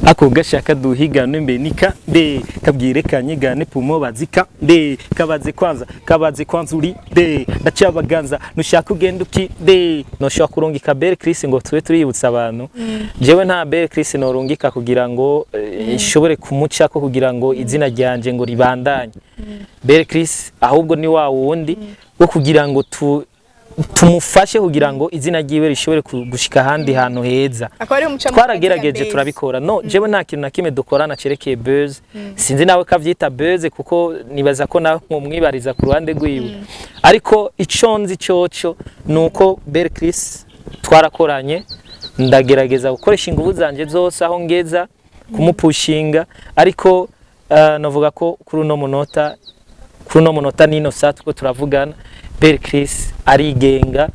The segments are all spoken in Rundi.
Ako gashaka duhigane mbe nika nde kabwire kanyigane pumo bazika nde kabaze kwanza, kabaze kwanza uri nde ndacabaganza nushaka ugenda uki nde noshaka kurungika Bel Chris ngo tube tuributsa abantu. Jewe nta Bel Chris norungika kugira ngo nshobore kumucako kugira ngo izina ryanje ngo ribandanye. Bel Chris ahubwo ni wa wundi wo kugira ngo tumufashe kugira ngo izina ryiwe rishobore gushika ahandi hantu heza. Akaba ariho muca Twaragerageje turabikora. No jewe nta kintu na kimwe dukorana cerekeye buzz. Sinzi nawe kavyita buzz kuko nibaza ko nawe mwibariza ku ruhande rwiwe, ariko ico nzi coco nuko Bel Chris twarakoranye, ndagerageza gukoresha ingufu zanje zose aho ngeza kumupushinga, ariko novuga ko kuri uno munota nino saa tuko turavugana Bel Chris arigenga.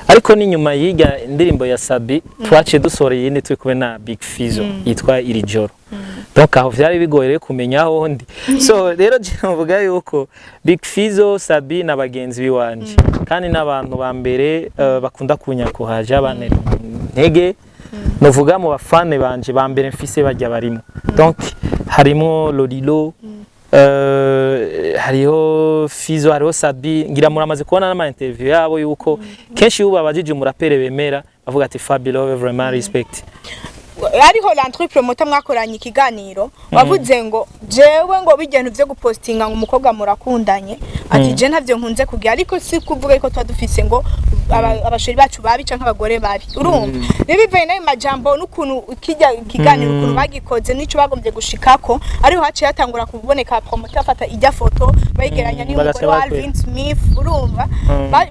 Ariko n'inyuma yiga indirimbo ya Sabi twaciye dusohora iyindi turi kumwe na Big Fizzo yitwa Iri Joro. Donc aho vyari bigoye rero kumenya aho ndi. So rero je novuga yuko Big Fizzo, Sabi na bagenzi biwanje kandi n'abantu ba mbere bakunda kunyakuhaja bantera intege. Novuga mu bafane banje ba mbere mfise bajya barimo, donc harimo Lolilo, hariho Fizo, hariho Sabi. Ngira muramaze kubona n'ama interview yabo yuko kenshi iyo babajije umurapere bemera bavuga ati "Fabi Love, vraiment respect." Hariho Landry Promoter mwakoranye ikiganiro, wavuze ngo jewe ngo bijyana vyo gupostinga ngo umukobwa murakundanye, ati je ntavyo nkunze kugira, ariko si kuvuga yuko tuba dufise ngo abashori bacu babi canke abagore babi. Urumva rero bivaye n'ayo majambo n'ukuntu kijya ikiganiro, ukuntu bagikoze n'ico bagombye gushikako, ariho haciye hatangura kuboneka promoter afata ijya foto bayigeranya n'umugore Bagaca wa bakwera. Alvin Smith. Urumva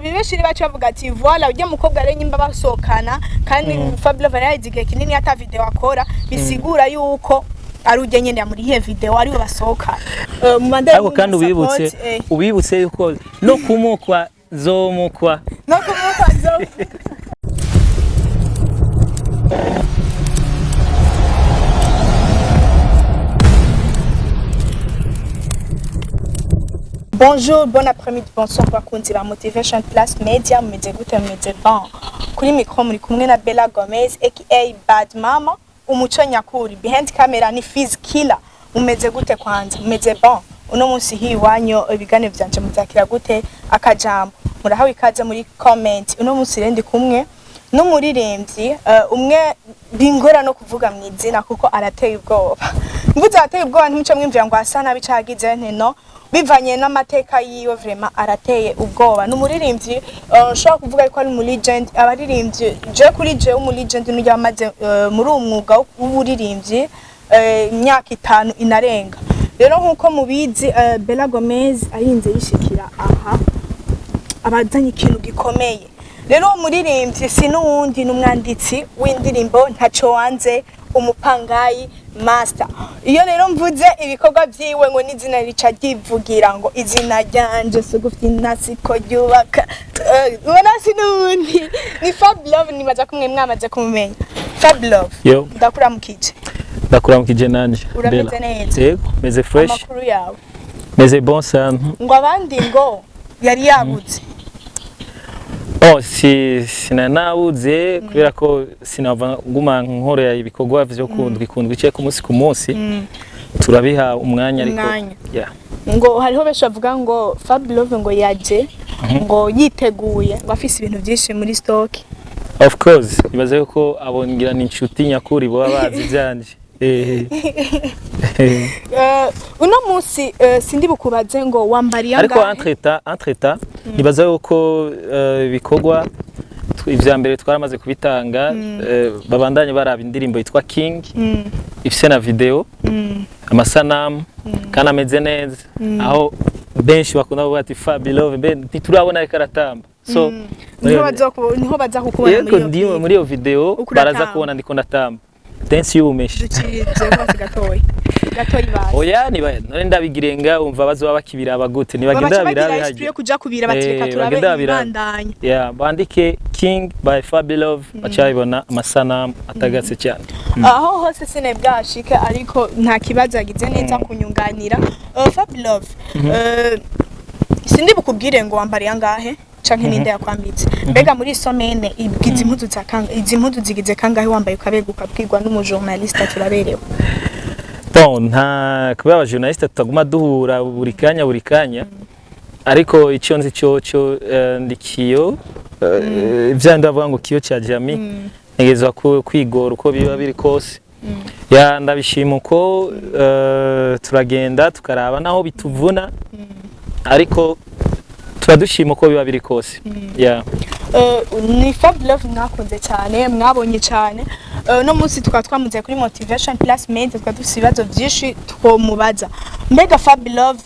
benshi rero baciye bavuga ati voilà, ujya mukobwa rero nyimba basohokana kandi Fabio yarahize igihe kinini ata video akora, bisigura yuko ari ujya nyene yamuriye video ariwe basohokana. Mubandanye Ariko kandi mumuha ubibutse support. Ubibutse yuko no kumukwa zomukwa. No kumukwa zo. Bonjour, bon après-midi, bonsoir bakunzi ba Motivation Plus Media, mumeze gute? Mumeze bon? Kuri micro muri kumwe na Bella Gomez aka Bad Mama, umuco nyakuri. Behind camera ni Fizz Killer. Mumeze gute kwanza? Mumeze bon? Uno munsi hi iwanyu ibiganiro vyanje muzakira gute? Akajambo. Murahawe ikaze muri comment. Uno munsi rero ndi kumwe n'umuririmbyi umwe bingora no kuvuga mu izina kuko arateye ubwoba. Mvuze arateye ubwoba ntimuce mwimvira ngo asa nabi cagize nti no bivanye n'amateka yiwe, vraiment arateye ubwoba. Ni umuririmbyi nshobora kuvuga ko ari umu legend. Abaririmbyi je kuri je umu legend n'ujya amaze muri uwo mwuga w'uburirimbyi imyaka 5 inarenga. Rero nk'uko mubizi, Bella Gomez arinze yishikira aha abazanye ikintu gikomeye. Rero uwo muririmbyi si n'uwundi, ni umwanditsi w'indirimbo Ntaco Wanze, Umupangayi Master. Iyo rero mvuze ibikorwa vyiwe ngo n'izina rica ryivugira, ngo izina ryanje sugufi nasiko ryubaka. Ubona si n'uwundi ni Fab Love. Nibaza ko mwe mwamaze kumumenya. Fab Love, Yo. ndakuramukije. Ndakuramukije nanje. Urameze Bella. neza? Yego, meze fresh. Amakuru yawe? Meze bon sana. Ngo abandi ngo yari yabuze. Oh, si sinanabuze kubera ko sinava nguma nkorera ibikorwa vyo kundwi kundwi cye ku munsi ku munsi, turabiha umwanya ariko Umwanya. Yeah. Ngo hariho benshi bavuga ngo Fab Love ngo yaje ngo yiteguye, ngo afise ibintu byinshi muri stock. Of course, ibaze yuko abo ngira ni inshuti nyakuri baba bazi ivyanje. Uno munsi sindi bukubaze ngo wambariye Ariko angahe? Entre-temps nibaza yuko ibikorwa ivya mbere twaramaze kubitanga, babandanye baraba indirimbo yitwa King ifise na video, amasanamu kandi ameze neza, aho benshi bakunda kuvuga ati "Fabi Love mbe ntiturabona ariko aratamba." So Niho baza kukubona yego muri iyo ndi clip. muri iyo video. Uko Baraza uratamba. kubona ndiko ndatamba dance y'ubumeshi. Ducirize rwose gatoyi gatoyi bazi. Oya, niba none ndabigirenga umva bazoba bakibiraba gute? Nibagenda Babaca bagira babirabe esprit hajya yo kuja kubira bati reka Eh, turabe bagenda babirabe. ibibandanya. Yeah, bandike King by Fabi Love baca babibona, amasanamu atagatse cyane. Aho hose sine bwashike, ariko nta kibazo, yagize neza kunyunganira. Fab Love, sindi bukubwire ngo wambariye angahe. Canke ninde yakwambitse? Mbega muri semaine izi impuzu za kanga, izi mpuzu zigize kangahe wambaye ukabega, ukabwirwa n'umujournaliste turaberewe? Bon, nta kubera abajournaliste tutaguma duhura buri kanya buri kanya, ariko icyo nzi cyo ndi kiyo vya ndavuga ngo kioo cha jamii, ntegerezwa kwigora uko biba biri kose. Ya, ndabishima uko turagenda tukaraba naho bituvuna, ariko tuba dushima uko biba biri kose, ya. Ni Fab Love mwakunze cyane, mwabonye cyane. No munsi tukaba twamuze kuri Motivation Plus Media, tukaba dufite ibibazo byinshi twomubaza. Mbega Fab Love,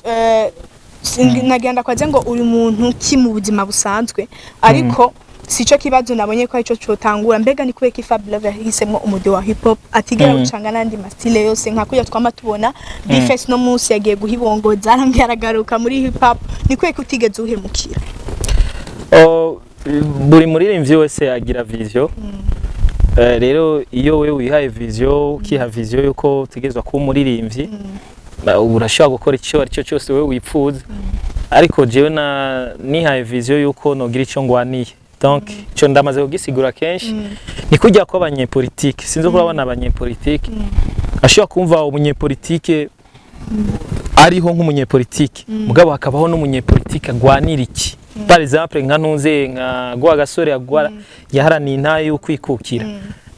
nagenda kwaze ngo uri muntu ki mu buzima busanzwe? Ariko sico kibazo nabonye ko arico cotangura. Mbega ni kubera ko Fab Love yahisemo umudi wa hip hop, atigera ucanga n'andi ma style yose, nka kurya twama tubona Bface no munsi yagiye guhibongoza, arambwira aragaruka muri hip hop? Ni kubera ko utigeze uhemukira? Oh, buri muririmbyi wese agira vision. Rero iyo wewe wihaye vision, ukiha vision yuko utegerezwa kuba umuririmbyi, urashobora gukora icyo ari cyo cyose wewe wipfuza. Ariko jewe na nihaye vision yuko nogira icyo ngwaniye. Donc icyo ndamaze kugisigura kenshi, ni kujya kw'abanyepolitike. Sinzi ko urabona abanyepolitike ashobora kumva umunyepolitike ariho nk'umunyepolitike, mugabo hakabaho n'umunyepolitike agwanira iki. Par exemple nka ntuze nka Rwagasore agwara yaharaniye intahe y'ukwikukira,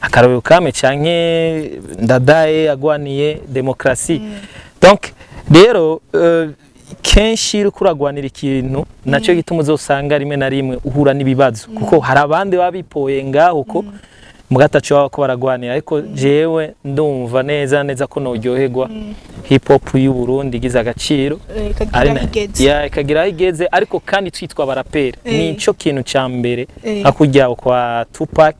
akarorero kame, canke Ndadaye agwaniye demokrasi. Donc rero kenshi uriko uragwanira ikintu, nacyo gituma uzosanga rimwe na rimwe uhura n'ibibazo, kuko hari abandi baba bipoye ngaho ko mugataco baba ko baragwanira. Ariko jewe ndumva neza neza ko noryoherwa hip hop y'u Burundi igize agaciro, ikagira ari aho igeze. Ya, ikagira aho igeze, ariko kandi twitwa abaraperi. Nico kintu ca mbere. Hakurya kwa Tupac,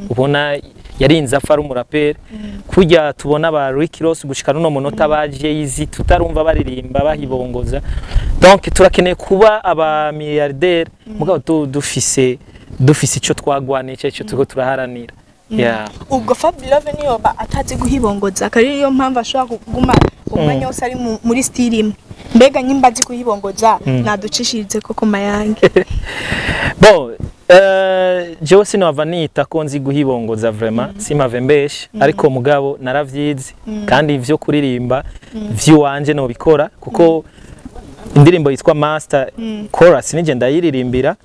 ubona yarinze apfa ari umuraperi. Kurya tubona ba Rick Ross gushika nuno munota, ba Jay-Z tutarumva baririmba bahibongoza. Donc turakeneye kuba aba milliardaire, mugabo dufise ico twagwaniye, ico turiko turaharanira, yeah. Ubwo Fab Love niyoba atazi guhibongoza, akaba ariyo mpamvu ashobora kuguma umwanya wose ari muri style imwe. Mbega nyimba azi kuhibongoza, naducishirize koko mayange? Bon, jewe sinova nita ko nzi guhibongoza vraiment, simpave mbeshe, ariko mugabo naravyize, kandi ivyo kuririmba vy'iwanje nobikora, kuko indirimbo yitwa Master chorus nije ndayiririmbira.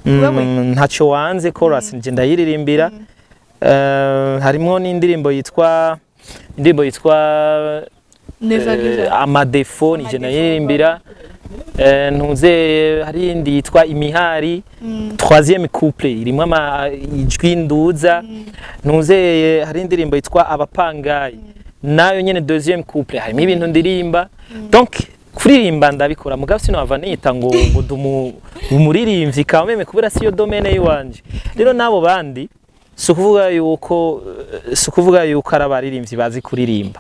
Wewe? Ntaco wanze chorus nije ndayiririmbira. Harimwo n'indirimbo yitwa Never Give Up. Amadefo nije Amadefo. ndayiririmbira. Ntuze hari iyindi yitwa Imihari, troisième couplet irimwo ama ijwi nduza. Ntuze hari indirimbo yitwa Abapangayi, nayo nyene deuxième couplet harimo ibintu ndirimba. Donc kuririmba ndabikora, mugabo sinova nita ngo ndumu umuririmbyi quand même, kubera siyo domaine yiwanje. Rero nabo bandi si ukuvuga yuko ari abaririmbyi bazi kuririmba,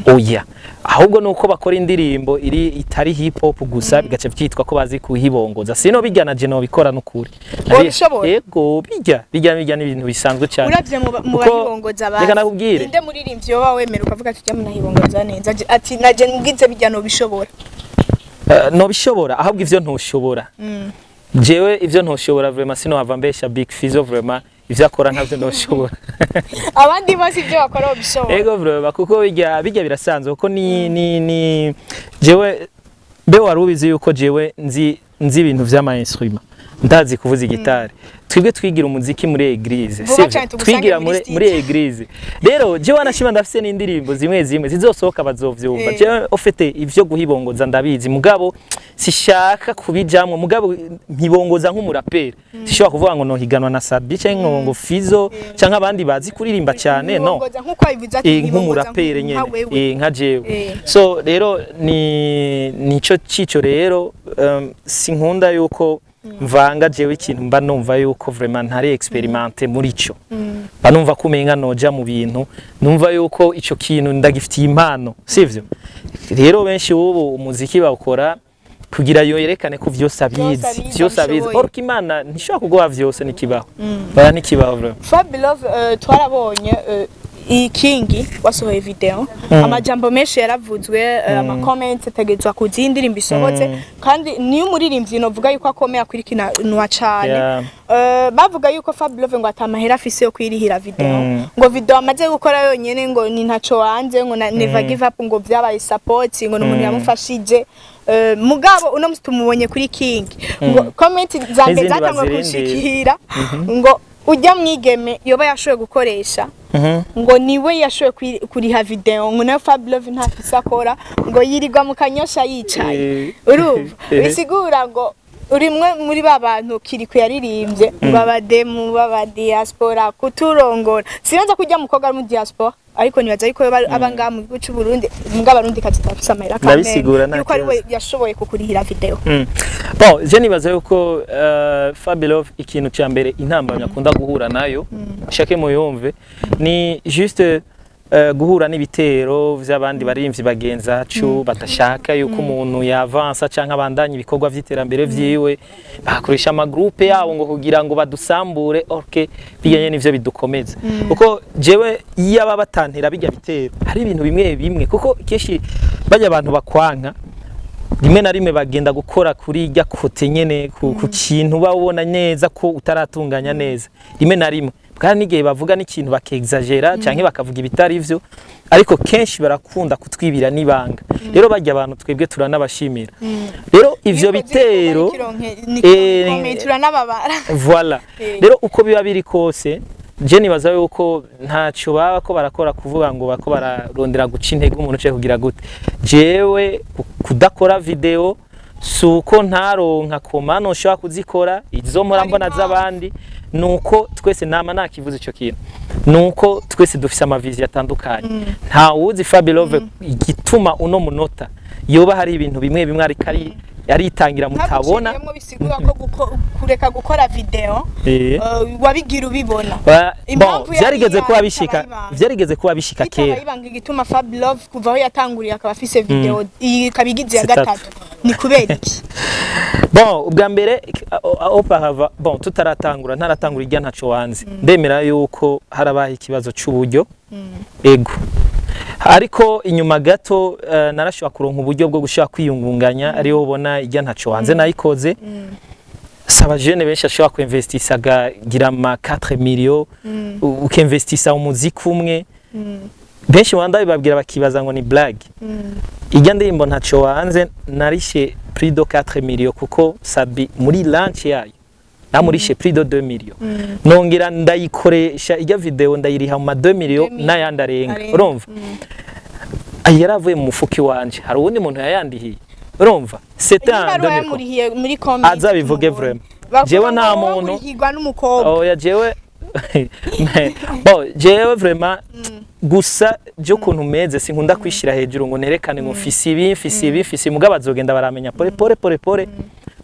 oya, ahubwo nuko bakora indirimbo iri itari hip hop gusa, bigaca byitwa ko bazi kuhibongoza. Sino bijya na je nobikora n'ukuri. Wabishobora? Yego, bijya n'ibintu bisanzwe cyane. Uravye mu Kuko- bahibongoza bazi, reka nakubwire. Ninde muririmbyi woba wemera ukavuga ati ujya munahibongoza neza, ati naje mbwize bijya nobishobora? Nobishobora, ahubwo ivyo ntushobora, jewe ivyo ntushobora vraiment, sinohava mbesha Big Fizzo, vraiment ivyo akora ntavyo ntoshobora. Abandi bose ibyo bakora babishobora? Ego vraiment, kuko bijya birasanzwe, kuko ni jewe mbe wari ubizi yuko jewe nzi ibintu vy'ama instrument, ndazi kuvuza igitari. Twebwe twigira umuziki muri église, Vuba sivyo? cane tugusange Twigira muri muri studio. muri église. Rero jewe wanashima ndafise n'indirimbo zimwe zimwe zizosohoka, bazovyumva. Jewe ofete ivyo guhibongoza ndabizi, mugabo sishaka kubijamwo. Mugabo nkibongoza nk'umuraperi, sishobora kuvuga ngo nohiganwa na Sabi canke ngo Fizo canke abandi bazi kuririmba cyane, no. Nkibongoza nk'uko wabivuze ati nkibongoza Nk'umuraperi nka nyene. wewe. Nka jewe. So rero ni nico cico rero, sinkunda yuko mvanga jewe ikintu mba numva yuko vraiment ntari expérimenté muri ico. Mba numva ko umenga noja mu bintu numva yuko ico kintu ndagifitiye impano, sivyo? Rero benshi ubu umuziki bawukora kugira yerekane ko vyose abizi, abizi, vyose abizi. abishoboye. Or Imana ntishobora kuguha vyose, nikibaho, oya, nikibaho vraiment. Fab Love, twarabonye Iyi Kingi wasohoye video, amajambo menshi yaravuzwe, ama comments ategetswa ku zindi ndirimbo isohotse, kandi niyo umuririmbyi novuga yuko akomeye akurikiranwa cane. Bavuga yuko Fab Love ngo atamahera afise yo kwirihira video, ngo video amaze gukora yonyene ngo ni ntaco wanze, ngo na Never Give Up ngo vyabaye support, ngo n'umuntu yamufashije. Mugabo uno musi tumubonye kuri King, ngo comment za mbere N'izindi zatangwa bazirindira. kunshikira ngo ujya mwigeme yoba yashoboye gukoresha, ngo niwe yashoboye kuriha video, ngo nayo Fab Love ntafise akora, ngo yirirwa mu Kanyosha yicaye. Urumva, bisigura ngo uri mwe muri ba bantu Kiriku yaririmbye ngo abademu b'aba diaspora kuturongora. Sinanza kujya mukobwa ari mu diaspora, ariko nibaza yuko yoba aba ngaha mu gihugu cy'u Burundi, mbwa abarundi kazi tafise amahera kamere, Ndabisigura, nta yuko ari we kibazo. yashoboye kukurihira video. Bon, je nibaza yuko Fabelove, ikintu cya mbere intambamyi akunda guhura nayo, shake muyumve, ni juste guhura n'ibitero vy'abandi barimvyi bagenzacu badashaka yuko umuntu yavansa canke abandanya ibikorwa vy'iterambere vyiwe, bagakoresha ama groupe yabo ngo kugira ngo badusambure. Ok, bijyanye n'ivyo bidukomeza, kuko jewe iyo aba batantera bijya bitero, hari ibintu bimwe bimwe, kuko kenshi bajya abantu bakwanka, rimwe na rimwe bagenda gukora kuri irya côté nyene ku kintu uba ubona neza ko utaratunganya neza rimwe na rimwe, kandi n'igihe bavuga n'ikintu bakexagera canke bakavuga ibitari vyo, ariko kenshi barakunda kutwibira n'ibanga. Rero bajya abantu twebwe turanabashimira. Rero ivyo bitero turanababara. Voilà. Rero uko biba biri kose, je nibaza yuko ntacyo baba ko barakora kuvuga ngo bako bararondera guca intege umuntu uciye kugira gute. Jewe kudakora video si uko ntaronka komano nshobora kuzikora izo mpora Hari mbona impamvu. z'abandi, nuko twese nama nakivuze ico kintu, nuko twese dufise ama vision atandukanye. Nta wuzi Fabilove igituma uno munota yoba hari ibintu bimwe bimwe ariko ari aritangira mutabona. Ntaguciriyemwo, bisigura ko kureka gukora video wabigira ubibona. Bon, Impamvu yari vyarigeze kuba iya bishika, bitabaye ibanga. vyarigeze kuba bishika Bitabaye kera. ibanga, igituma Fab Love kuva aho yatanguriye akaba afise video iyi ikaba igize ya Zitatu. gatatu ni kubera iki? Bon, ubwa mbere auparavant, bon, tutaratangura, ntaratangura irya ntaco wanze, ndemera yuko harabaye ikibazo c'uburyo, ego, ariko inyuma gato narashobora kuronka uburyo bwo gushobora kwiyungunganya, ariyo ubona irya ntaco wanze nayikoze. Saba jeune benshi ashobora kuinvestisa akagira ama 4 millions, ukinvestisa umuziki umwe. Benshi wanda babwira bakibaza ngo ni blague. Ijya ndirimbo ntaco wanze narishe plus de 4 millions, kuko Sabi muri launch yayo namurishe plus de 2 millions, nongera ndayikoresha ijya video ndayiriha mu ma 2 millions 2 millions. N'ayandi arenga. Arenga. Urumva, ay yaravuye mu mufuki wanje, hari uwundi muntu yayandihiye? Urumva, c'est un Niba 2000. yamurihiye muri comment Azabivuge tumubone. vraiment. Bavuga Jewe nta ngo wowe muntu- urihirwa n'umukobwa. Oya, jewe, bon, jewe vraiment gusa je ukuntu meze sinkunda kwishira hejuru ngo nerekane ngo mfise ibi, mfise ibi, mfise ibi, mugabo bazogenda baramenya pole pole pole pole,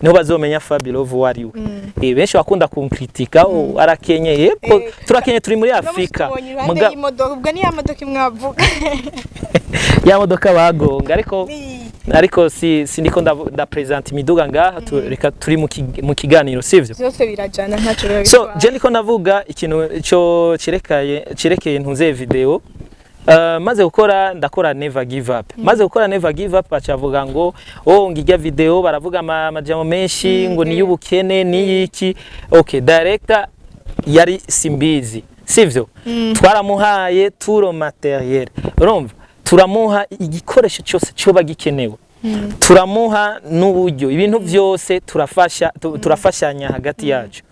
niho bazomenya Fabilove uwo ari we. Benshi bakunda kunkritika, oh, arakenye, yego, turakenye, turi muri Afrika. Tubonye iruhande y'imodoka, ubwo ni ya modoka imwe bavuga. Ya modoka bagonga, ariko ariko si sindiko ndapresenta imiduga ngaha, reka turi mu kiganiro, sivyo? Byose birajana, ntacyo biba So bitwaye. je ndiko ndavuga ikintu cyo cerekeye cerekeye ntuze video. Maze gukora, ndakora Never Give Up. Maze gukora Never Give Up, bacavuga ngo oh, ngijya video baravuga amajambo menshi ngo ni y'ubukene, ni y'iki. Okay, director yari Simbizi, sivyo? Twaramuhaye tout matériel, urumva, turamuha igikoresho cyose cyoba gikenewe, turamuha n'uburyo, ibintu byose turafasha, turafashanya hagati yacu.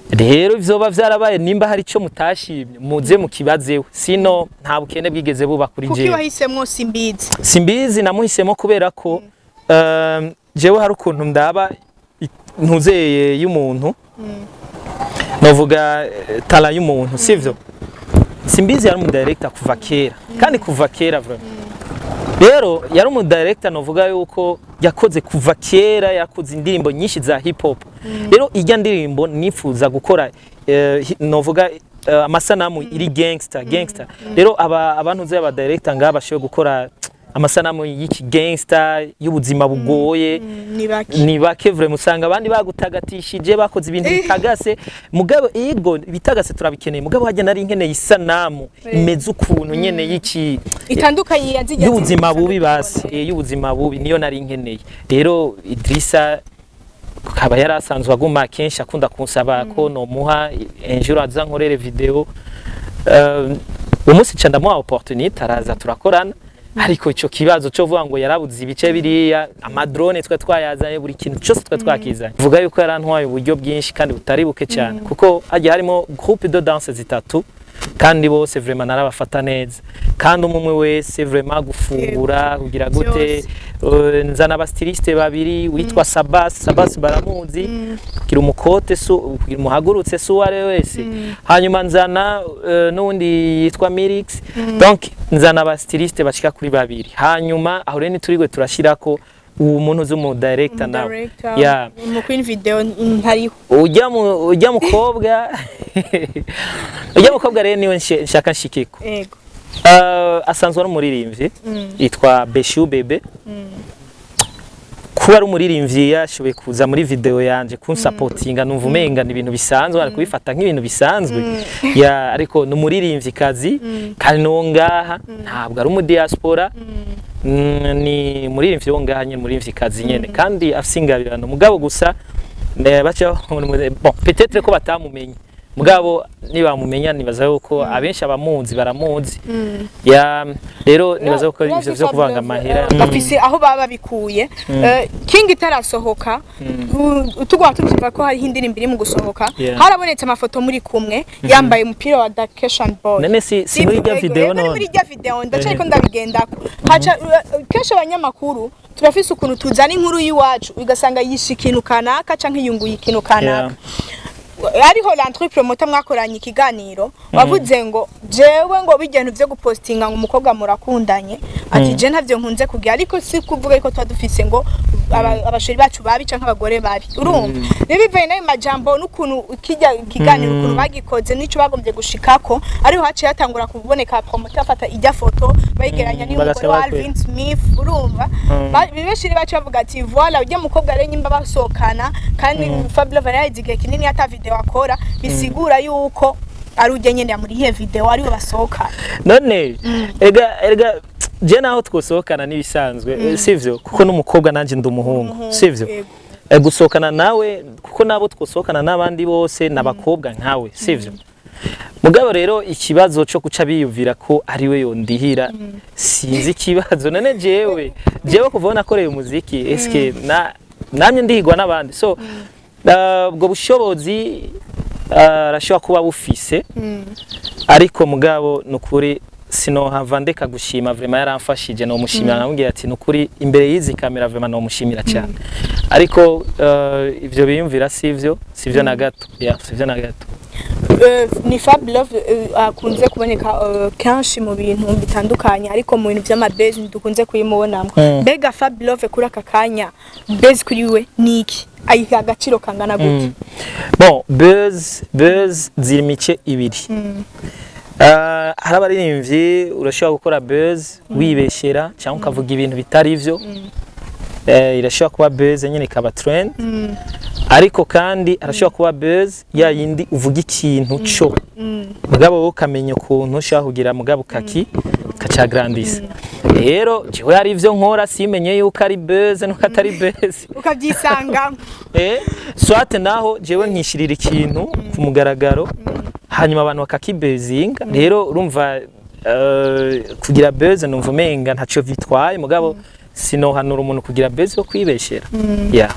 Rero vyoba vyarabaye, nimba hari ico mutashimye muze mukibazeho, sino nta bukene bwigeze buba kuri Kuki jewe. wahisemwo Simbizi? Simbizi namuhisemo kubera ko jewe hari ukuntu ndaba ntuzeye y'umuntu, novuga talent y'umuntu, sivyo? Simbizi yari umudirector kuva kera, kandi kuva kera vraiment. Rero yari umudirector novuga yuko yakoze kuva kera, yakoze indirimbo nyinshi za hip hop. Rero ijya ndirimbo nifuza gukora novuga amasanamu iri gangster gangster. Rero aba abantu uzi aba director ngaba bashoboye gukora Amasanamu y'iki gangster, y'ubuzima bugoye, Ni bake. Ni bake vraiment. Usanga abandi bagutagatishije, bakoze ibintu bitagase. Mugabo ego, bitagase turabikeneye, mugabo hajya nari nkeneye isanamu imeze ukuntu nyene y'iki Itandukanye ya zijya y'ubuzima bubi basi, y'ubuzima bubi niyo nari nkeneye. Rero Idrissa kaba yari asanzwe aguma kenshi akunda kunsaba ko nomuha un jour aza nkorere video. Umunsi ca ndamuha opportunité, araza turakorana. Ariko ico kibazo cyo vuga ngo yarabuze ibice biriya, ama drone twe twayazanye, buri kintu cyose twe twakizanye, vuga yuko yarantwaye uburyo bwinshi kandi butari buke cyane, kuko hagiye harimo groupe de danse zitatu, kandi bose vraiment narabafata neza, kandi umwe umwe wese vraiment gufungura, kugira gute. Nzana aba styliste babiri, witwa Sabas, Sabas baramuzi, kugira umukote su kugira umuhagurutse su uwo ari we wese. Hanyuma nzana n'uwundi yitwa Mirix. Donc nzana aba styliste bashika kuri babiri. Hanyuma aho rero niturigwe turashirako uwo muntu uzi umu director nawe. Yeah. Mu queen video ntariho. Ujya mukobwa rero niwe nshaka nshikiko. Asanzwe ari umuririmbyi, yitwa Beshu Bebe. Kuba ari umuririmbyi yashoboye kuza muri video yanje kunsapotinga, numva umenga ni ibintu bisanzwe, ari kubifata nk'ibintu bisanzwe ya, ariko ni umuririmbyi kazi kandi n'uwo ngaha, ntabwo ari umu diaspora. Ni umuririmbyi wo ngaha nyene, umuririmbyi kazi nyene, kandi afise ingabirano. Mugabo gusa baca bon, peut-être ko batamumenye, mugabo nibamumenya nibaza yuko abenshi abamuzi baramuzi. Ya, rero nibaza yuko ivyo vyo kuvanga amahera Bafise aho baba babikuye. King itarasohoka, tugwa tuvyumva ko hariho indirimbo iri mu gusohoka, harabonetse amafoto muri kumwe yambaye umupira wa Dakeshan Boy. None si muri irya video? Yego, ni None muri irya video ndacariko ndabigendako. Haca kenshi abanyamakuru turafise ukuntu tuzana inkuru y'iwacu, ugasanga yishe ikintu kanaka canke yunguye ikintu kanaka. Hariho Landry Promoter mwakoranye ikiganiro, wavuze ngo jewe ngo bijyana byo gupostinga ngo umukobwa murakundanye, ati je ntavyo nkunze kugira, ariko si kuvuga ko tuba dufise ngo aba chéri bacu babi canke abagore babi. Urumva rero bivaye n'ayo majambo n'ukuntu kijya ikiganiro, ukuntu bagikoze n'ico bagombye gushikako, ariho haciye hatangura kuboneka promoter afata ijya foto bayigeranya n'umugore Bagaca wa bakwera. Alvin Smith. Urumva benshi rero baciye bavuga ati voilà, ujya mukobwa rero nyimba basohokana, kandi Fabio yarahize igihe kinini ata video akora, bisigura yuko ari ujya nyene yamuriye video, ariwe basohokana. None erega je naho twosohokana n'ibisanzwe, sivyo? Kuko n'umukobwa nanje ndi umuhungu, sivyo? Yego. Gusohokana nawe, kuko nabo twosohokana n'abandi bose n'abakobwa nkawe, sivyo? Mugabo rero ikibazo cyo kuca biyumvira ko ari we yondihira, sinzi ikibazo. None jewe kuva aho nakoreye umuziki, eske na namye ndihigwa n'abandi? So ubwo bushobozi arashobora kuba bufise, ariko mugabo nukuri sinohava ndeka gushima. Vraiment yaramfashije, no mushimira, namubwira ati nukuri imbere y'izi kamera vraiment no mushimira cyane. Ariko ivyo biyumvira sivyo na gato, yeah, sivyo na gato. Ni Fab Love akunze kuboneka kenshi mu bintu bitandukanye, ariko mu bintu vy'ama buzz ntidukunze kuyimubonamo. Mbega Fab Love kuri aka kanya, buzz kuri we ni iki? Ayiha agaciro kangana gute? Bon, buzz ziri imice ibiri. Hari abaririmbyi urashobora gukora buzz wibeshera cyangwa ukavuga ibintu bitari ivyo. Irashobora kuba buzz nyine ikaba trend, ariko kandi arashobora kuba buzz ya yindi uvuga ikintu co, mugabo wowe ukamenya ukuntu ushobora kugira, mugabo kaki kacagrandisa. Rero jewe hari ivyo nkora simenye yuko ari buzz nuko atari buzz. Ukabyisangamo. Soit naho jewe nkishirira ikintu ku mugaragaro, hanyuma abantu bakakibezinga. Rero urumva kugira buzz numva umenga ntaco bitwaye, mugabo sinohanura umuntu kugira buzz yo kwibeshera, yeah.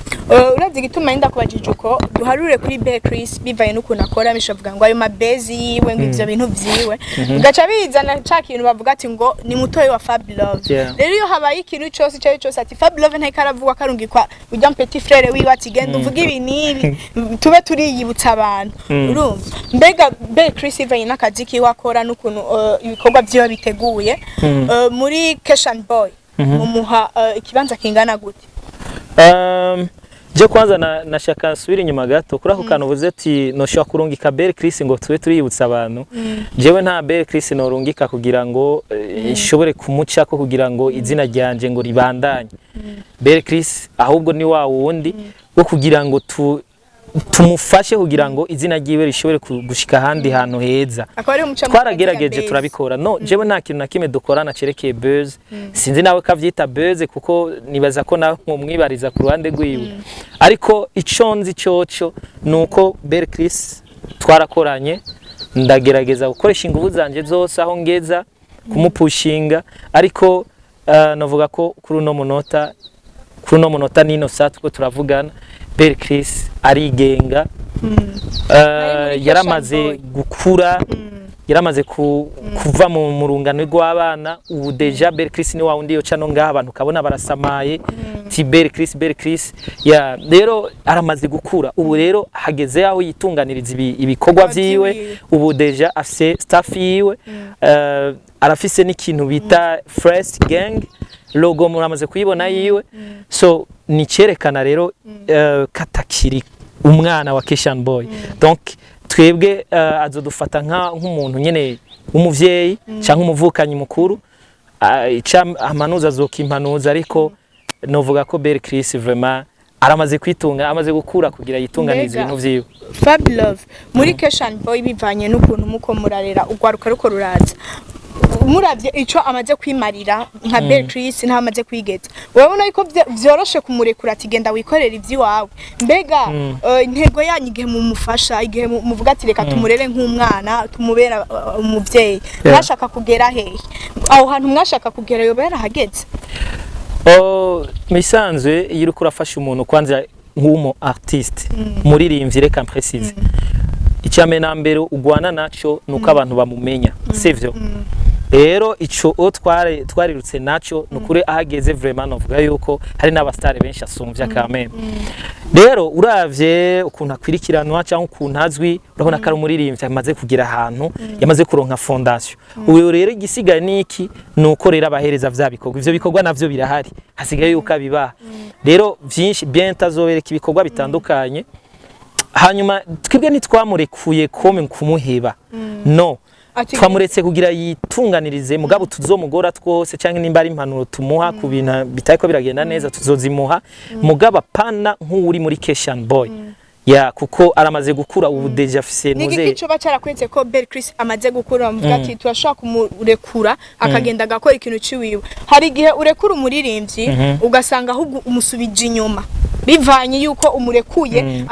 Uravye igituma yenda kubajije uko duharure kuri Bel Chris, bivaye n'ukuntu akora, bishavuga ngo ayo mabezi yiwe, ngo ivyo bintu vyiwe ugaca bizana ca kintu bavuga ati ngo ni mutoyi wa Fab Love. Rero iyo habaye ikintu cose icyo ari cyo cyose, ati Fab Love ntayiko aravugwa, karungikwa ujya petit frère wiwe ati genda uvuge ibi n'ibi, tube turiyibutsa abantu. Urumva mbega Bel Chris ivanye n'akazi kiwe akora n'ukuntu ibikorwa vyiwe biteguye, muri Cash and Boy mumuha ikibanza kingana gute? Je kwanza nashaka nsubira inyuma gato kuri ako kantu uvuze ati noshobora kurungika Bel Chris ngo tube turiyibutsa abantu. Jewe nta Bel Chris norungika kugira ngo nshobore kumucako kugira ngo izina ryanje ngo ribandanye. Bel Chris ahubwo ni wa wundi wo kugira ngo tumufashe kugira ngo izina ryiwe rishobore gushika ahandi hantu heza. Akaba ari umuca. Twaragerageje turabikora. No, jewe nta kintu na kimwe dukorana cerekeye buzz. Sinzi nawe kavyita buzz, kuko nibaza ko nawe mwibariza ku ruhande rwiwe, ariko ico nzi coco nuko Bel Chris twarakoranye, ndagerageza gukoresha ingufu zanje zose aho ngeza kumupushinga, ariko navuga ko kuri uno munota nino saa tuko turavugana, Bel Chris arigenga. Muri Yaramaze Fashion Boy. gukura, yaramaze kuva mu rungano rw'abana. Ubu déjà Bel Chris ni wa wundi yoca no ngaha abantu ukabona barasamaye ti Bel Chris, Bel Chris ya. Rero aramaze gukura, ubu rero hageze aho yitunganiriza ibikorwa vyiwe. Vyiwe. Ubu déjà afise staff yiwe, arafise n'ikintu bita Fresh Gang, logo muramaze kuyibona yiwe. So ni cyerekana rero katakiri umwana wa Keshan Boy. Donc twebwe azodufata nk'umuntu nyene w'umuvyeyi cyangwa umuvukanyi mukuru. Ica amanuza azokimpanuza, ariko novuga ko Bel Chris vraiment aramaze kwitunga, amaze gukura kugira yitunganize Mbega. ibintu vyiwe. Fab Love, muri Keshan Boy, bivanye n'ukuntu muko murarera ugwaruka ruko ruraza, muravye ico amaze kwimarira nka Bel Chris nta amaze kwigeza, urabona yuko vyoroshe kumurekura ati genda wikorera ivy'iwawe. Mbega intego yanyu igihe mumufasha, igihe muvuga ati reka tumurere nk'umwana, tumubera umuvyeyi, mwashaka kugera hehe? Aho hantu mwashaka kugera yoba yarahageze? Oh, misanzwe iyo uriko urafasha umuntu, kwanza nk'umu artiste, muririmbyi, reka mprécise, icya na mbere ugwana naco nuko abantu bamumenya, sivyo? Rero ico o twarirutse naco nukuri ahageze vraiment novuga yuko hari n'abastare benshi asumvya quand même. Rero uravye ukuntu akwirikiranwa cyangwa ukuntu azwi, urabona ko ari umuririmbyi amaze kugira ahantu, yamaze kuronka fondation. Ubu rero igisigaye ni iki? Ni uko rero abahereza vya bikorwa, ivyo bikorwa navyo birahari, hasigaye yuko abibaha rero vyinshi. Bien azobereka ibikorwa bitandukanye. Hanyuma twebwe ntitwamurekuye kome kumuheba, no. Twamuretse kugira yitunganirize, mugabo tuzomugora twose cyangwa nimba ari impanuro tumuha ku bintu bitariko biragenda neza tuzozimuha, mugabo apana nk'uri muri Keshan Boy ya, kuko aramaze gukura. Ubu déjà afise Ni nuze. igiki coba carakwetse ko Bel Chris amaze gukura muvuga ati turashobora kumurekura akagenda agakora ikintu ciwiwe? Hari igihe urekura umuririmbyi ugasanga ahubwo umusubije inyuma, bivanye yuko umurekuye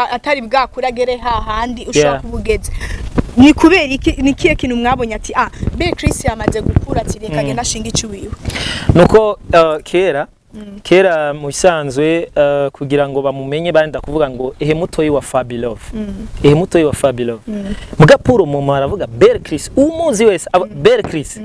atari bwakura agere hahandi ushobora kubugeza. Ni kubera iki? Ni kihe kintu mwabonye ati ah, Bel Chris yamaze gukura, ati reka agenda ashinga iciwiwe? Nuko kera kera mu bisanzwe kugira ngo bamumenye barenda kuvuga ngo ehe mutoyi wa Fabilove, ehe mutoyi wa Fabilove. Muga pour mu aravuga Bel Chris, umuzi wese Bel Chris.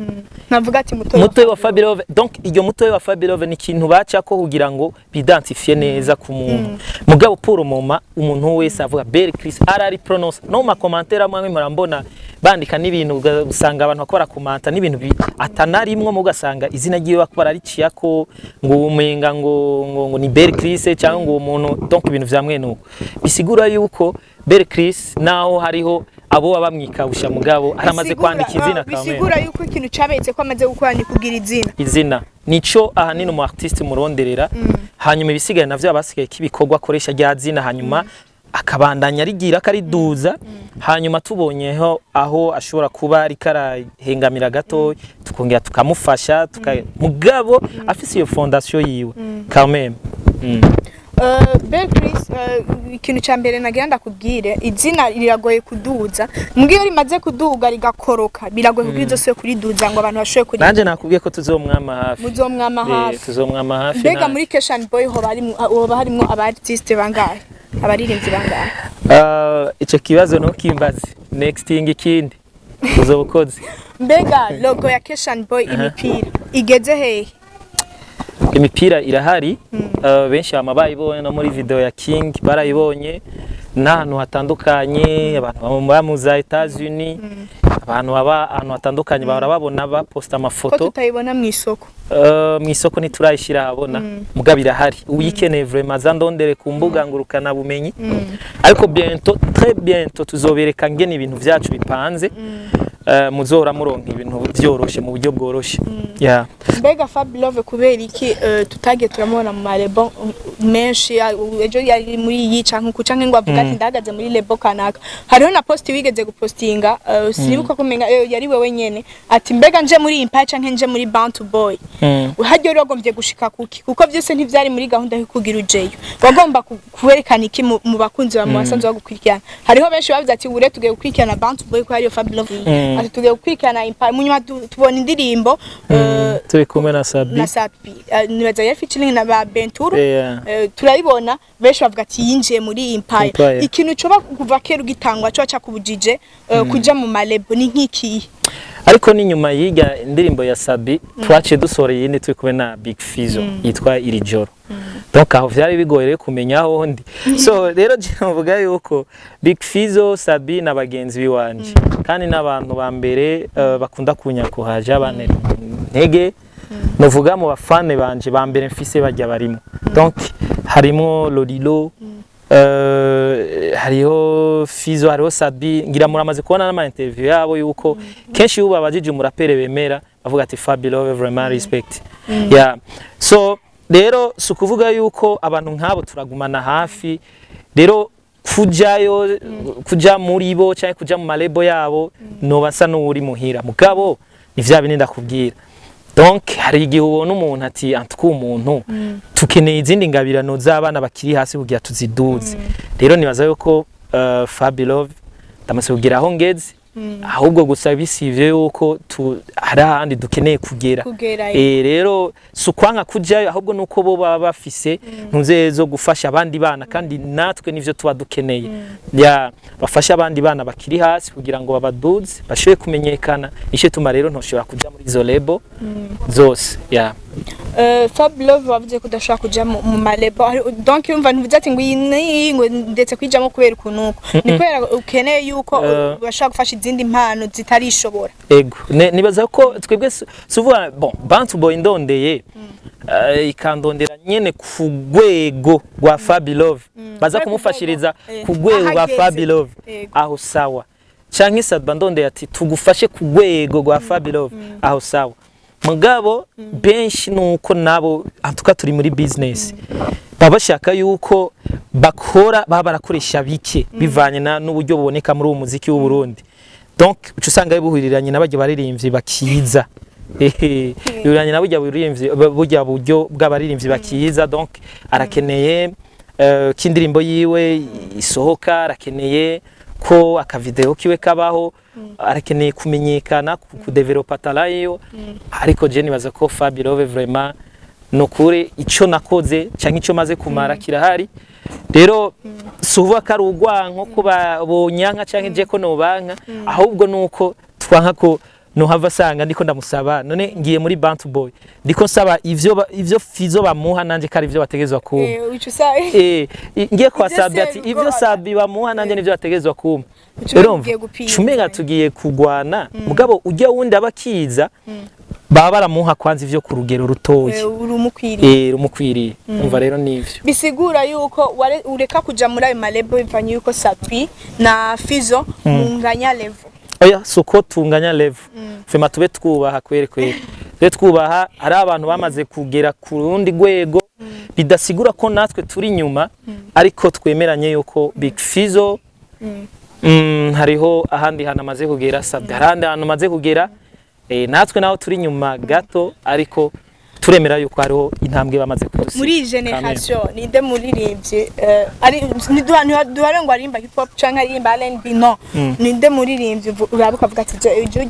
Navuga ati mutoyi. Mutoyi wa Fabilove. Donc iryo mutoyi wa Fabilove ni ikintu bacako kugira ngo bidentifie neza ku muntu. Mugabo pour moment umuntu wese avuga Bel Chris, arari prononce no ma commentaire amwe murambona bandika n'ibintu, ugasanga abantu bakora commenta n'ibintu atanarimwo, mugasanga izina ryiwe bakora ariciyako ngo umenga ngo ni Bel Chris cyangwa ngo umuntu. Donc ibintu vya mwene uko bisigura yuko Bel Chris naho hariho abo baba bamwikabusha, mugabo aramaze kwandika izina kamwe. Bisigura yuko ikintu cabetse ko amaze gukora ni kugira izina. Izina nico ahanini umu artiste muronderera, hanyuma ibisigaye navyo abasigaye k'ibikorwa akoresha rya zina, hanyuma akabandanya arigira akariduza. Hanyuma tubonyeho aho ashobora kuba ariko arahengamira gato, tukongera tukamufasha mugabo afise iyo fondation yiwe quand même. Bel Chris, ikintu ca mbere nagira ndakubwire, izina riragoye kuduza, mbwiyo iyo rimaze kuduga rigakoroka biragoye kugira izose kuriduza ngo abantu bashobore kuri. Nanje nakubwiye ko tuzomwama hafi. Muzomwama hafi. Tuzomwama hafi. Mbega muri Keshan Boy hoba harimwo aba artiste bangahe, abaririmbyi bangahe? Ico kibazo ntukimbaze, next thing ikindi uzoba ukoze. Mbega logo ya Keshan Boy, imipira igeze hehe? Imipira irahari, benshi bama bayibonye no muri video ya King barayibonye n'ahantu hatandukanye, abantu baba mu za Etats-Unis. Abantu baba ahantu hatandukanye bahora babona baposta Ko amafoto. Tutayibona mu isoko. Mu isoko ntiturayishyira ahabona, mugabo irahari. Uyikeneye vraiment aza ndondere ku mbuga ngurukana bumenyi. Ariko bientôt, très bientôt, tuzobereka ngene ibintu vyacu bipanze. Muzohora muronka ibintu vyoroshe, mu buryo bworoshe, yeah. Mbega Fab Love, kubera iki tutagiye turamubona mu ma label menshi? Ejo yari muri iyi canke uku, canke ngo avuga ati ndahagaze muri label kanaka. Hariho na post wigeze gupostinga, sinibuka ko menga yari wewe nyene, ati mbega nje muri Empire canke nje muri Bantu Boy. Haryo rero wagombye gushika kuki? Kuko byose ntivyari muri gahunda yo kugira ujeyo. Wagomba kwerekana iki mu bakunzi bawe, mu basanzwe bagukurikirana? Hariho benshi bavuze ati ure tugiye gukurikirana Bantu Boy ko hariyo Fab Love, ati tugiye gukurikirana Empire. Mu nyuma tubona indirimbo Turi kumwe na Sabi. Na Sabi. Nibaza yari featuring na ba Benturo. Turabibona, benshi bavuga ati yinjiye muri Empire. Empire. Ikintu coba kuva kera ugitangwa coba cakubujije kuja mu ma label ni nk'ikihe? Ariko ni nyuma y'irya indirimbo ya Sabi twaciye dusohora iyindi turi kumwe na Big Fizzo yitwa Iri Joro. Donc aho vyari bigoye rero kumenya aho ndi. So rero je mvuga yuko Big Fizzo, Sabi na bagenzi biwanje, kandi n'abantu ba mbere bakunda kunyakuhaja, bantera intege. Novuga mu bafane banje ba mbere mfise bajya barimo, donc harimo Lolilo, hariho Fizo, hariho Sabi. Ngira muramaze kubona n'ama interview yabo yuko kenshi iyo babajije umurapere bemera, bavuga ati Fabi Love, vraiment respect. Yeah, so rero si ukuvuga yuko abantu nk'abo turagumana hafi. Rero kujayo, kuja muri bo cyangwa kuja mu ma label yabo, noba nsa n'uwuri muhira. Mugabo ni vya bindi ndakubwira. Donc hari igihe ubona umuntu ati antuka umuntu tukeneye izindi ngabirano z'abana bakiri hasi kugira tuziduze. Rero nibaza yuko Fabi Love ndamaze kugira aho ngeze, ahubwo gusa bisivye yuko hari ahandi dukeneye kugera. Kugerayo. Rero si ukwanka kujayo, ahubwo nuko bo baba bafise ntuze zo gufasha abandi bana, kandi natwe nivyo tuba dukeneye, ya bafasha abandi bana bakiri hasi kugira ngo babaduze, bashobore kumenyekana. Nico tuma rero ntoshobora kuja muri izo label zose, ya. Fab Love, wavuze ko udashobora kuja mu ma label. Donc urumva ntuvuze ati ngo iyi n'iyi, ngo ndetse kwijamo kubera ukuntu uko ni kubera ukeneye yuko bashobora gufasha izindi mpano zitarishobora. Ego. Nibaza ko twebwe si uvuga bon, Bantu Boy ndondeye, ikandondera nyene ku rwego rwa Fabi Love, baza Ku kumufashiriza rwego, ku rwego rwa ahageze. Fabi Love, aho sawa. Canke Sadba ndondeye ati tugufashe ku rwego rwa Fabi Love, aho sawa. Mugabo benshi nuko nabo antuka turi muri business, baba bashaka yuko bakora, baba barakoresha bike bivanye na n'uburyo buboneka muri uwo muziki w'u Burundi. Donc uca usanga buhuriranye n'abajya baririmbyi bakiza. Ehe, bihuriranye na burya buririmbyi, burya buryo bw'abaririmbyi bakiza. Donc arakeneye ko indirimbo yiwe isohoka, arakeneye ko akavideo kiwe kabaho, arakeneye kumenyekana, kudevelopa talent yiwe. Ariko je nibaza ko Fabi Love vraiment nukuri ico nakoze canke ico maze kumara kirahari. Rero si uvuga ko ari urwanko ko bonyanka canke je ko nobanka, ahubwo nuko twanka ko nohava asanga ndiko ndamusaba. None ngiye muri Bantu Boy, ndiko nsaba ivyo Fizo bamuha, nanje ko ari ivyo bategerezwa kumpa. Uca usanga Ngiye kwa Ivyo Sabi ati se ivyo ubwo Sabi bamuha nanje nivyo bategerezwa kumpa. Uca umenga Urumva ugiye gupinga. Umenga tugiye kugwana. Mugabo ujya wundi aba akiza, baba baramuha kwanza ivyo ku rugero rutoya. Urumukwiriye. Rumukwiriye. Umva rero nivyo. Bisigura yuko ureka kuja muri ayo ma label bivanye yuko Sabi na Fizo munganya level. Oya, si uko tunganya level. Fema tube twubaha kweri kweri, tube twubaha. Hari abantu bamaze kugera ku rundi rwego, bidasigura ko natwe turi inyuma, ariko twemeranye yuko Big Fizzo hariho ahandi hantu amaze kugera, Sabi hari ahandi hantu amaze kugera, natwe naho turi inyuma gato, ariko turemera yuko hariho intambwe bamaze kudusiga. Muri iyi generation ninde muririmbyi, ari ntiduhare ngo aririmba hip hop canke aririmba R&B, no ninde muririmbyi uraba ukavuga ati je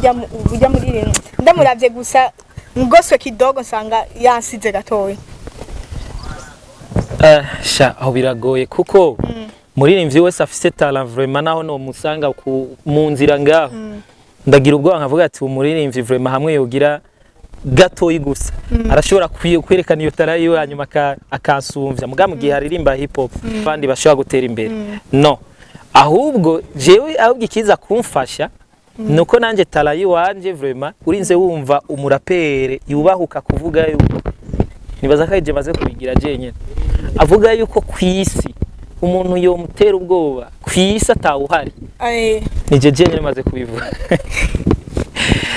ujya muririmbyi ndamuravye gusa ngoswe kidogo nsanga yansize gatoya? Sha aho biragoye, kuko muririmbyi wese afise talent vraiment, naho no musanga mu nzira ngaho, ndagira ubwoba nkavuga ati umuririmbyi vraiment hamwe yogira gatoyi gusa arashobora kwerekana iyo talent yiwe, hanyuma akansumvya. Muga mu gihe aririmba hip hop abandi bashobora gutera imbere, no ahubwo jewe ahubwo ikiza kumfasha Nuko nanje talent yiwanje, vraiment, urinze wumva umurapere yubahuka kuvuga yuko, nibaza ko ije maze kubigira jenyine, avuga yuko kwisi umuntu yomutera ubwoba kwisi atawuhari, nije jenyine maze kubivuga.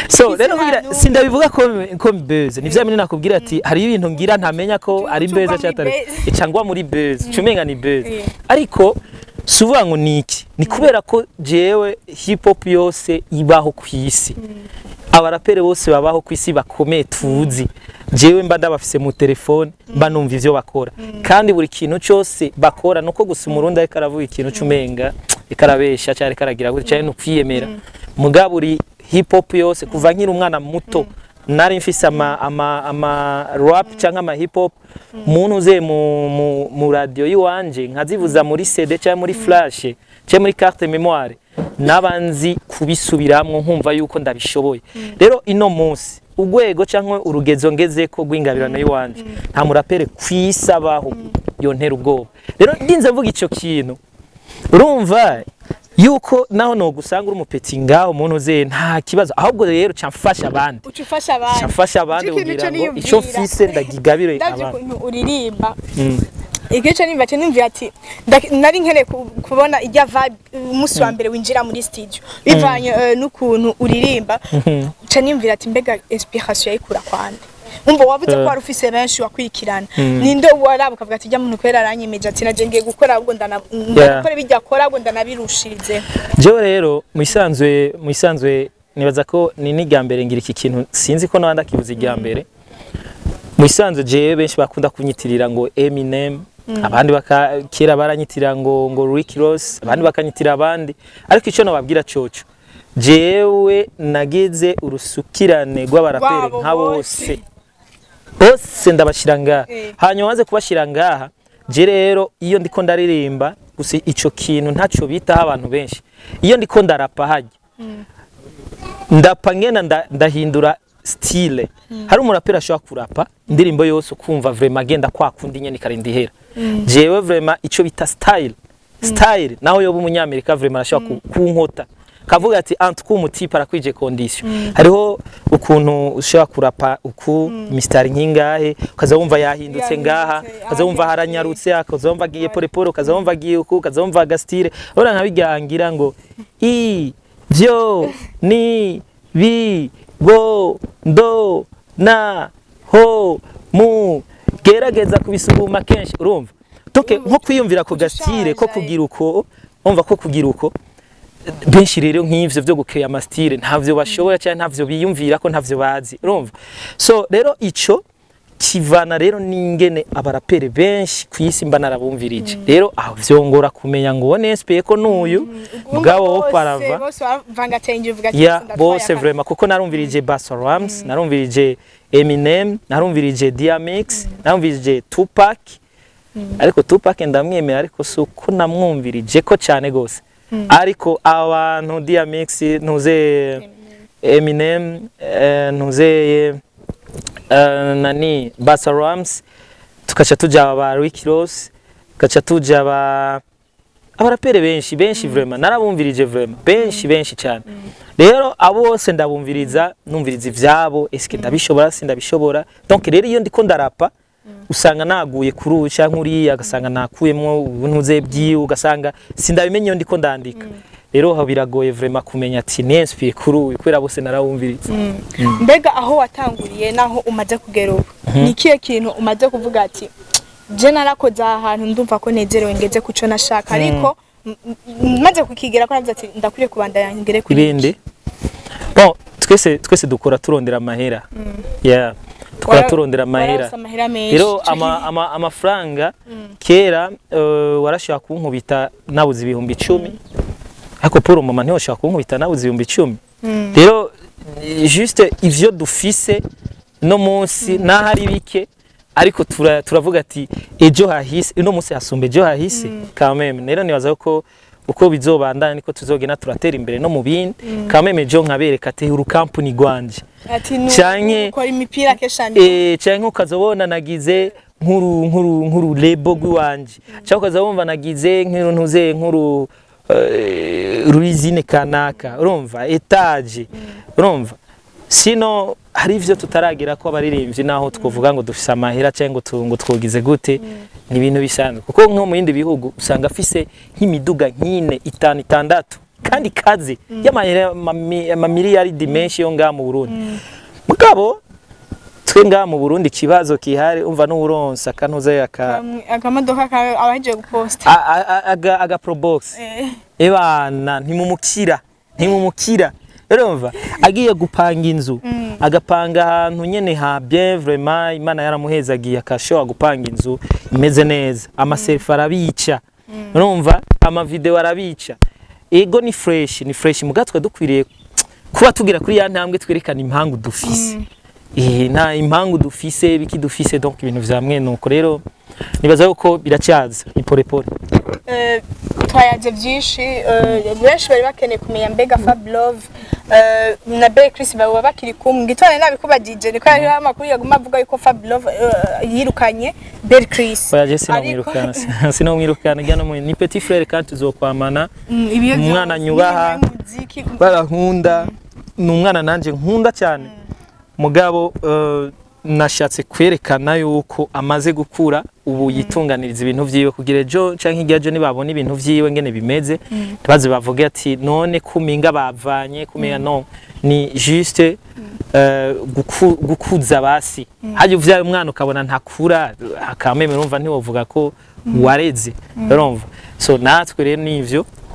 So Kwisi rero kugira nta n'umwe. Sindabivuga ko buzz ni vya bintu nakubwira ati hari ibintu ngira ntamenya ko ari Ucugwa buzz muri cyatari buzz. cyangwa muri buzz cumenga ni buzz. Ariko si uvuga ngo ni iki, ni kubera ko jewe hip hop yose ibaho ku isi, abarapere bose babaho ku isi bakomeye tuzi, jewe mba ndabafise mu telefone, mba numva ivyo bakora, kandi buri kintu cyose bakora nuko gusa umurundi ariko aravuga ikintu cumenga ariko arabesha cyangwa ariko aragira gutya cyangwa ni ukwiyemera. Mugabo buri hip hop yose, kuva nkiri umwana muto, nari mfise ama rap cyangwa ama hip hop muntu uze mu radio yiwanje, nkazivuza muri CD cyangwa muri flash cyangwa muri carte mémoire, nabanzi kubisubiramwo nkumva yuko ndabishoboye. Rero ino munsi urwego cyangwa urugezo ngezeko rw'ingabirano y'iwanje, nta murapere kwisabaho yontera ubwoba. Rero ndinze mvuga ico kintu, urumva yuko naho nogusanga uri umupeti ngaho umuntu uze nta kibazo, ahubwo rero ca mfasha abandi. Uca ufasha abandi. Ca mfasha abandi Ico kintu kugira ico ngo ico niyumvira. mfise ndagigabire Ndavye abandi. ukuntu uririmba, igice nimba cyo nimvira ati nari nkeneye kubona ijya vibe umunsi wa mbere winjira muri studio, bivanye n'ukuntu uririmba. Ca nimvira ati mbega inspiration yayikura kwande? Umva, wavuze ko wari ufise benshi wakwikirana, ninde waraba ukavuga ati ijya muntu kwera aranyemeje, ati naje ngiye gukora, ahubwo ndanakora bijya akora, ahubwo ndanabirushirize? Jewe rero mu isanzwe nibaza ko ni n'irya mbere ngira iki kintu, sinzi ko n'abandi akibuza irya mbere. Mu isanzwe jewe benshi bakunda kunyitirira ngo Eminem, abandi baka kera baranyitirira ngo Rick Ross, abandi bakanyitira abandi, ariko icyo nababwira coco, jewe nagize urusukirane rw'abaraperi Rwabo nka bose. bose bose ndabashira ngaha. Hanyuma maze kubashira ngaha, je rero iyo ndiko ndaririmba gusa, ico kintu ntaco bitaho abantu benshi. Iyo ndiko ndarapa hajya ndapa ngena ndahindura style. Hari umuraperi ashobora kurapa indirimbo yose ukumva vraiment agenda kwa kundi nyene ikarinda ihera. Jewe vraiment ico bita style, naho yoba umunyamerika, vraiment arashobora kunkota kavuga ati en tout cas umutipe arakwije condition. Hariho ukuntu ushobora kurapa uku mistari nkingahe, ukaza wumva yahindutse ngaha, Yahindutse, ukaza wumva haranyarutse, ukaza wumva agiye pole pole, ukaza wumva agiye uku, ukaza wumva agastyle. Urabona nka bijya ngo i vyo ni bi bo ndo na ho mu gerageza kubisuguma kenshi, urumva toke nko kwiyumvira ku gastyle ko Ushaje. kugira uko, umva ko kugira uko. Benshi rero nk'ivyo vyo gukeya amastyle ntavyo bashobora cyangwa ntavyo biyumvira ko ntavyo bazi, urumva. So rero ico kivana rero n'ingene abarapere benshi ku isi mba narabumvirije. Rero aho vyongora kumenya ngo ubone inspiré ko n'uyu mugabo wo parava. Bose bavangatenge, uvuga ati ya bose bose ndatwaye. Vraiment, kuko narumvirije Busta Rhymes, narumvirije Eminem, narumvirije DMX, narumvirije Tupac, ariko Tupac ndamwemera, ariko si uko namwumvirije ko cyane gose, ariko abantu DMX, ntuze Eminem, ntuze nani, Busta Rhymes, tukaca tuja ba Rick Ross, tukaca tuja ba abarapere benshi benshi, vraiment narabumvirije, vraiment benshi benshi cyane. Rero abo bose ndabumviriza, numviriza ivyabo, eske ndabishobora, sindabishobora? Donc rero iyo ndiko ndarapa usanga naguye kuri uyu canke uriya, agasanga nakuyemwo ubuntuze byiwe, ugasanga sindabimenye iyo ndiko ndandika. Rero aho biragoye vraiment kumenya ati ni inspiré kuri uyu, kubera bose narawumviriza. Mbega aho watanguriye naho umaze kugera ubu, ni ikihe kintu umaze kuvuga ati je narakoze aha hantu, ndumva ko nezerewe, ngeze ku cyo nashaka, ariko maze kukigera ko navuze ati ndakwiriye kubandanya ngere kuri iki? Ibindi, bon, twese dukora turondera amahera, yeah, dukora turondera amahera. Wararonse amahera menshi. Rero amafaranga kera, warashobora kunkubita nabuze 10,000, ariko pour mama ntiwashobora kunkubita nabuze 10,000. Rero juste ivyo dufise no munsi naho ari bike, ariko turavuga ati ejo hahise, uno munsi hasumba ejo hahise quand même. Rero nibaza ko uko bizobandanya niko tuzogenda turatera imbere no mu bindi quand même. Ejo nkabereka ati urukampuni rwanje ati ukora imipira keshani. Canke ukazobona nagize nkuru nkuru nkuru label rw'iwanje, canke ukaza wumva nagize nkuru ntuze nkuru. Ruizine kanaka, urumva, étage, urumva. Sino hari ivyo tutaragira ko abaririmbyi, naho twovuga ngo dufise amahera cyangwa ngo twogize gute, ni ibintu bisanzwe, kuko nko mu bindi bihugu usanga afise nk'imiduga nk'ine, itanu, itandatu, kandi kazi y'amahera amamiliyaridi menshi yo ngaha mu Burundi. Mugabo twe ngaha mu Burundi ikibazo kihari, umva, n'uburonsa akantuze aka Akamodoka kawe abahejeje guposta. Aga probox. Ebana, ntimumukira, ntimumukira, urumva agiye gupanga inzu, agapanga ahantu nyene ha bien, vraiment Imana yaramuhezagiye, akashobora gupanga inzu imeze neza, amaselfie arabica, urumva, amavideo arabica. Ego, ni fresh, ni fresh, muga twe dukwiriye kuba tugira kuri ya ntambwe twerekana impangu dufise. Nta impangu dufise, biki dufise, donc ibintu vya mwene nuko. Rero nibaza yuko biracyaza, ni pole pole. Twayaze byinshi, benshi bari bakeneye kumenya mbega Fab Love na Bel Chris baba bakiri kumwe. Ngitwane nabikubajije niko hariho amakuru yaguma avuga yuko Fab Love yirukanye Bel Chris. Oya, je sinomwirukana, sinomwirukana ijya no ni petit frère kandi tuzokwamana. Ibiyo Umwana byose, nyubaha. n'ibintu y'umuziki. Barankunda, ni umwana nanje nkunda cyane, mugabo nashatse kwerekana yuko amaze gukura ubu, yitunganiriza ibintu vyiwe, kugira ejo canke hirya ejo nibabona ibintu vyiwe ngene bimeze, ntibaze bavuge ati none kuminga bavanye kuminga. No ni juste gukuza basi. Hajya uvyaye umwana ukabona ntakura akameme, urumva ntiwovuga ko wareze, urumva. So natwe rero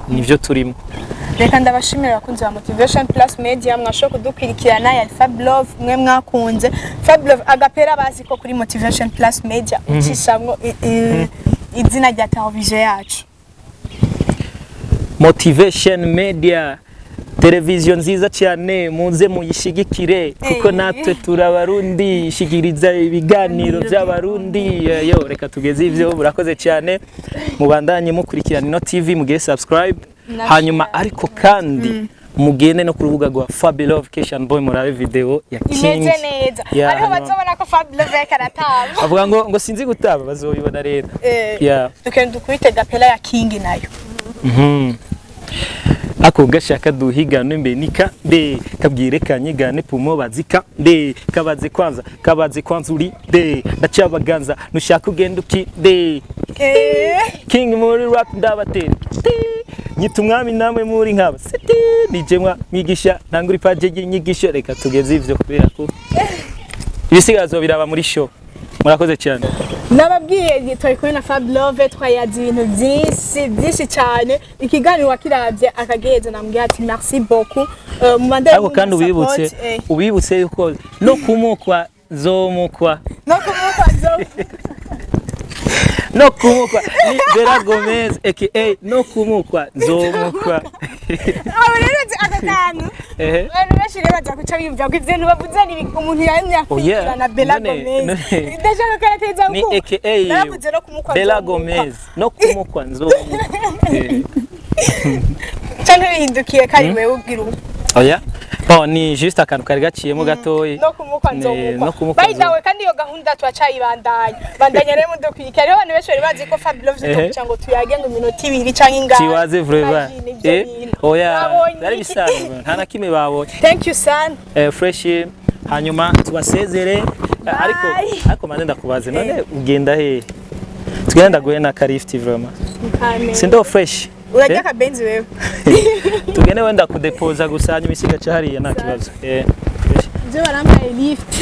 nivyo turimo. Reka ndabashimira abakunzi ba Motivation Plus Media mwashoboye kudukurikirana. Ya Fab Love, mwe mwakunze Fab Love agapera, bazi ko kuri Motivation Plus Media ucishamwo izina rya televiziyo yacu. Motivation Media, televiziyo nziza cyane, muze muyishigikire kuko natwe turabarundi, shigiriza ibiganiro by'abarundi. Yo, reka tugeze ivyo. Murakoze cyane, mubandanye mukurikirana ino TV, mugire subscribe Na hanyuma share. Ariko kandi mugende no ku rubuga rwa Fabilove Keshan Boy murabe video ya King. Imeze neza. Yeah, Hariho hanyuma- bazobona ko Fab Love yariko aratamba. Avuga ngo sinzi gutaba, bazobibona rero. Yeah. Dukende dukubite gapela ya King nayo. Ako gashaka duhigane mbe nika nde kabwire kanyigane pumo bazika nde kabaze kwanza, kabaze kwanza uri nde, ndacabaganza nushaka ugenda uki nde. King muri rap ndabatera Ti. Nyita umwami namwe muri nkaba siti nije mwa mwigisha ntangura ipaje y'inyigisho. Reka tugeze ivyo kubera ko ibisigazwa biraba muri show. Murakoze cyane. Nababwiye, twari kumwe na Fab Love, twayaze ibintu byinshi byinshi cyane. Ikiganiro wakirabye akagiheza, namubwiye ati merci beaucoup. Mubandanye Ariko kandi mumpa ubibutse support, ubibutse yuko no kumukwa zomukwa. No kumukwa zo. No kumukwa ni Bella Gomez aka no kumukwa zomukwa. Abo rero nzi aka kantu. Abantu benshi rero baza kuca biyumvira ko ivyo bintu bavuze ni umuntu yamye Oh, yeah. akurikirana Bella Gomez. Ndashaka ko arateza Ni ku aka naravuze no kumukwa Bella nzomukwa. Gomez no kumukwa nzomukwa. Canke bihindukiye ko ari wewe ugira ubu. Oya, bon, ni juste akantu kari gaciyemo gatoyi. No kumukwa nzomukwa. No kumukwa. By the way, kandi iyo gahunda turacayibandanya, bandanya rero mudukurikira. Hariho abantu benshi bari bazi ko Fab Love zitokuca ngo tuyage ngo iminota 2 canke ingahe. Tiwaze vraiment. Imagine ivyo bintu. Oya. Babonye byari iki? bisanzwe, nta na kimwe babonye. Thank you sana. Fresh, hanyuma tubasezere. Ariko mande ndakubaze, none ugenda he? Tugenda ndaguhe na karift vraiment. Mukamenge. Sindo fresh. Urarya akabenzi wewe. Tugende wenda kudepoza gusa, hanyuma isiga ca hariya, nta kibazo. Fresh. Byo barampaye lift.